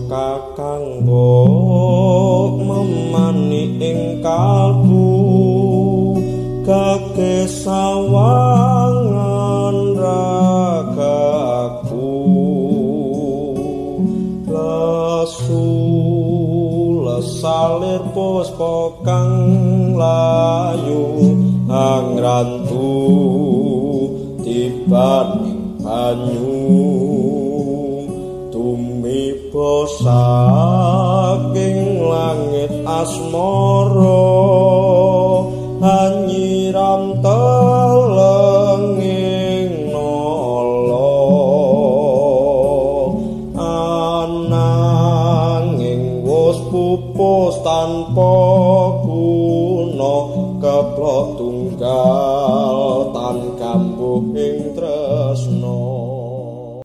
Duh kakang mbok memani ing kalbu gage sawangan ragaku lesu lesalir puspa kang layu angrantu tibaning banyu tumiba saking langit asmara anyiram telenging nala ananging wus pupus tanpa guna keplok tunggal tan kambuh ing